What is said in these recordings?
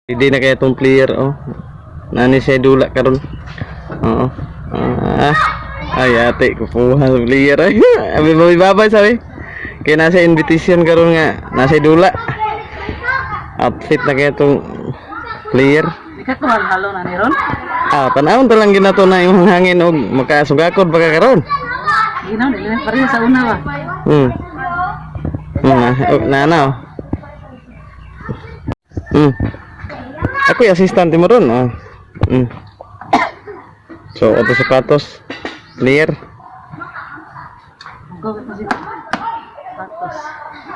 Hindi na kaya tong player oh. Nani siya dula karon. Oo. Ah. Ay ate, kukuha sa player ay. Abi babay babay sabi. Kaya nasa invitation karon nga nasa dula. Outfit na kaya tong player. Ikaw ko halo na ni ron. Ah, tanawon to lang ginato na imong hangin og makasugakod baka karon. Ginaw dili na pareho sa una ba. Na, oh, na na. Oh. Ako yung assistant mo ron, oh. So, ato sapatos. Clear. Go na si. Tapos.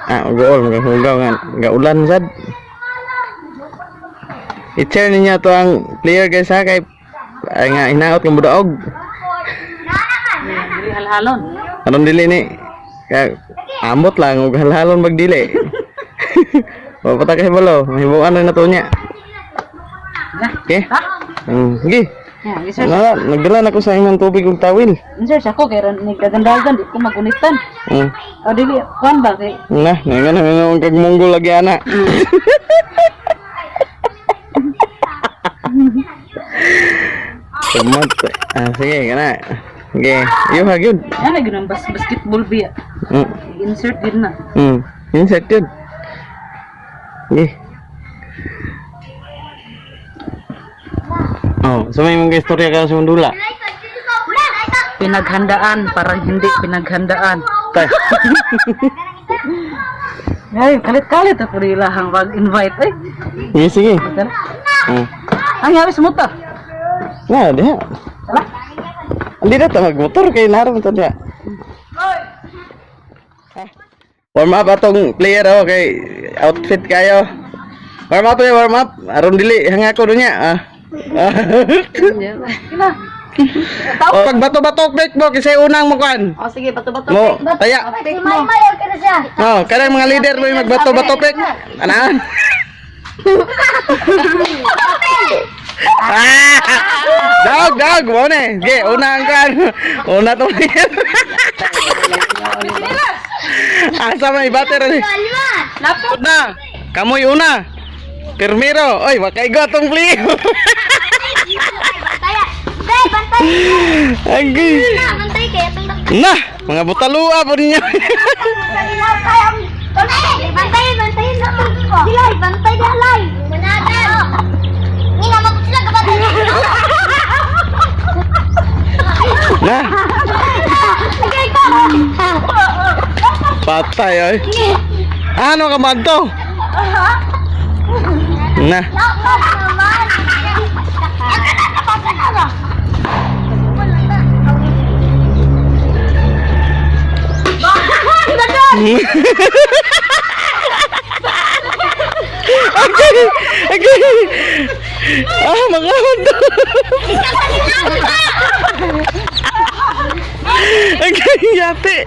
Ah, ugool, magahugaw nga. Gaulan sad. I-share ninyo to ang player guys ha kay ay nga hinaot ng budaog. Dili halhalon. Aron dili ni. Kaya amot lang og halhalon magdili. Wa pa ta kay balo, mahibuan na to niya. Na. Okay? Ha? Sige. Ya, sir. Nala, nagdala na ko sa imong tubig ug tawil. Sir, sa ko kay ron nagdagandagan di ko magunitan. O dili kuan ba kay Na, nga na nga kag monggo lagi ana. Sumat. Ah, sige, kana. Sige, iyo ha gyud. Ano gyud ang basketball biya. Insert din na. Insert yun. Sige. Oh, so may mga istorya ka sa Mandula. Pinaghandaan parang hindi pinaghandaan. Tay. Ay, kalit-kalit ako nila ang pag-invite eh. Sige, sige. Tara. Mm. Ang yawi sa motor. Na, diha. Tara. Hindi na ta magmotor kay naroon to diha. Warm up atong player oh kay outfit kayo. Warm up eh, warm up. Aron dili hangako do niya. Ah. Ina. Oh, pag bato-bato break mo kasi unang mo kuan. O sige, bato-bato. Mo, taya. Take mo. Oh, kanang mga leader mo yung magbato-bato break. Ana. Ah! Dog, dog, mo na. eh. Sige, una ang kuan. Una to. Asa may battery ni? Laptop. Na. Kamoy una. Pirmiro. Oy, wakaigo atong play. Anggi. Na, mga butalua po ninyo. Na, patay oy. Ano ka man to? Na. Okay. Okay. Ah, mga to. Okay, yate.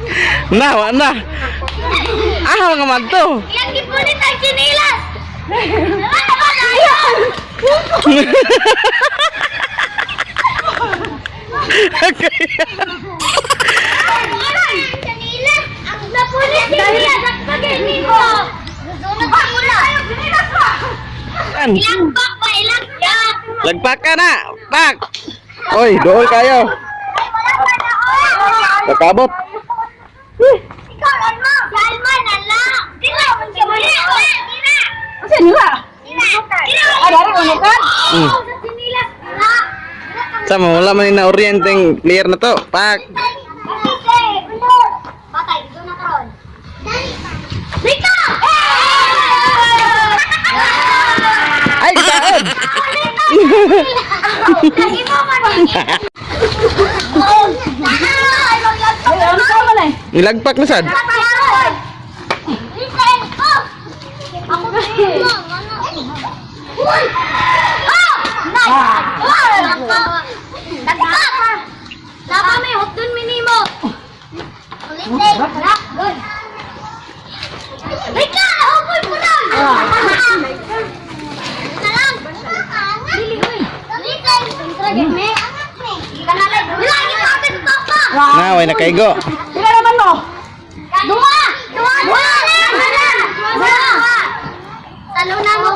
Na, wa na. Ah, mga man to. Ilang gipunit ang chinilas! Okay. Chinilas! Ang napunit chinilas! Ang pag-ibig mo! Susunod pa mula! An. Ilang pak pa? Ilang pak? Lagpak ka na. Pak. Oy, dool kayo. Nakabot. Ikaw, Alma! Si Alma, nala! Dila! Dila! Dila! Asa nila? Dila! Dila! Ah, dari unukan. Sa chinilas! Dila! Sama wala man na orienteng player na to. Pak. Patay, dito na karon. Dito! Ay, taon. Lagi mo man. Ay, ano sa man eh? Nilagpak na sad. Ako Uy! Ah! Nice! Ah! Tagpak! Tama may hotdon minimo. Ulitin. Good. Rika! Hopol mo lang! Na lang! Dili, uy. Ulitin. Kanalay. Lagi pa papa! Na, way nakaigo. Pila naman mo? Dua! Dua! Dua! Dua! Talo na mo.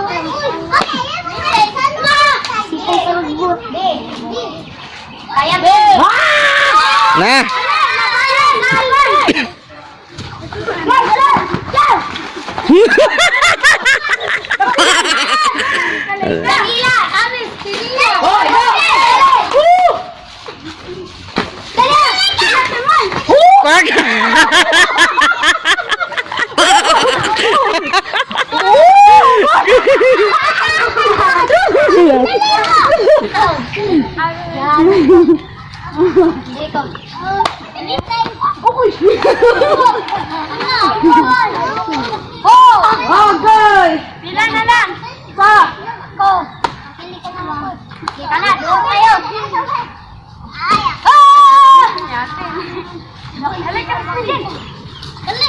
Kaya ba? Na. Kanila! Kami! Kanila! Pak. Oh! Okay. Pila na lang? Pa! Ko. Pili ka na mo. Kita na, doon kayo. Ah! Dali.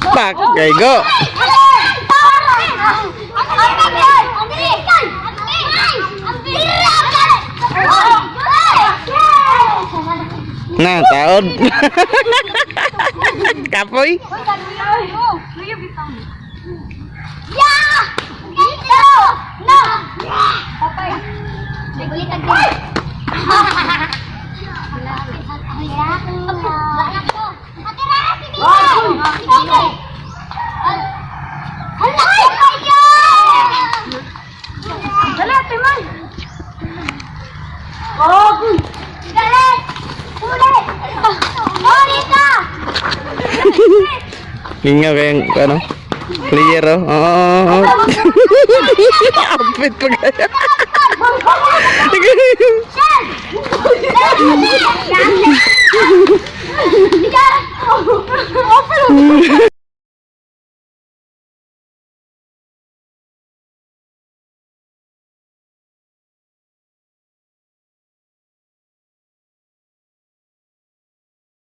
Pak, kaigo. Na, taod. Kapoy. Yeah! Dito! No! Papay. Ulit again. Dali, ate May. Okay. Galit! Ulit! Ulit ka! Lingaw kayang ano? Player oh. Oo. Oo, oo. Apit pa kaya. Open!